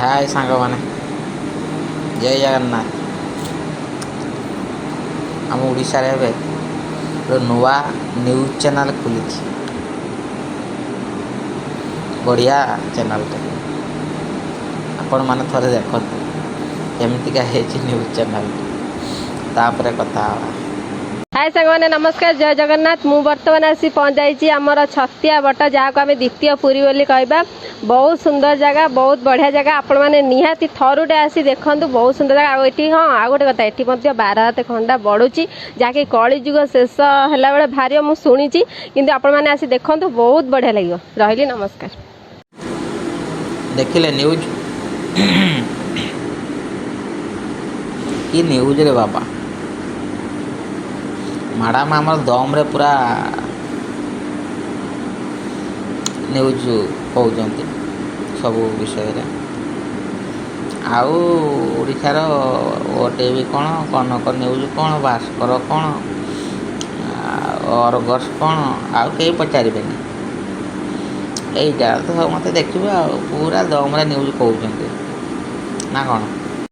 ହାଏ ସାଙ୍ଗମାନେ, ଜୟ ଜଗନ୍ନାଥ। ଆମ ଓଡ଼ିଶାରେ ଏବେ ଗୋଟେ ନୂଆ ନ୍ୟୁଜ୍ ଚ୍ୟାନେଲ୍ ଖୋଲିଛି। ବଢ଼ିଆ ଚ୍ୟାନେଲ୍ଟେ। ଆପଣମାନେ ଥରେ ଦେଖନ୍ତୁ କେମିତିକା ହେଇଛି ନ୍ୟୁଜ୍ ଚ୍ୟାନେଲ୍, ତାପରେ କଥା ହେବା। ହାଇ ସାଙ୍ଗମାନେ, ନମସ୍କାର, ଜୟ ଜଗନ୍ନାଥ। ମୁଁ ବର୍ତ୍ତମାନ ଆସି ପହଞ୍ଚାଇଛି ଆମର ଛତିଆ ବଟ, ଯାହାକୁ ଆମେ ଦ୍ୱିତୀୟ ପୁରୀ ବୋଲି କହିବା। ବହୁତ ସୁନ୍ଦର ଜାଗା, ବହୁତ ବଢ଼ିଆ ଜାଗା। ଆପଣମାନେ ନିହାତି ଥରୁଟେ ଆସି ଦେଖନ୍ତୁ, ବହୁତ ସୁନ୍ଦର ଜାଗା। ଆଉ ଏଠି, ହଁ, ଆଉ ଗୋଟେ କଥା, ଏଠି ମଧ୍ୟ 12 ହାତ ଖଣ୍ଡା ବଢ଼ୁଛି, ଯାହାକି କଳିଯୁଗ ଶେଷ ହେଲା ବେଳେ ବାହାରିବ, ମୁଁ ଶୁଣିଛି। କିନ୍ତୁ ଆପଣମାନେ ଆସି ଦେଖନ୍ତୁ, ବହୁତ ବଢ଼ିଆ ଲାଗିବ। ରହିଲି, ନମସ୍କାର। ଦେଖିଲେ ନ୍ୟୁଜ୍? କି ନ୍ୟୁଜ୍ରେ ବାବା! ମ୍ୟାଡ଼ାମ୍ ଆମର ଦମ୍ରେ ପୁରା ନ୍ୟୁଜ୍ କହୁଛନ୍ତି ସବୁ ବିଷୟରେ। ଆଉ ଓଡ଼ିଶାର ଓଟିଭି କ'ଣ, କନକ ନ୍ୟୁଜ୍ କ'ଣ, ଭାସ୍କର କ'ଣ, ଆଉ ଅର୍ଗସ୍ କ'ଣ, ଆଉ କେହି ପଚାରିବେନି। ଏଇଟା ତ ସମସ୍ତେ ଦେଖିବେ ଆଉ ପୁରା ଦମ୍ରେ ନ୍ୟୁଜ୍ କହୁଛନ୍ତି ନା କ'ଣ?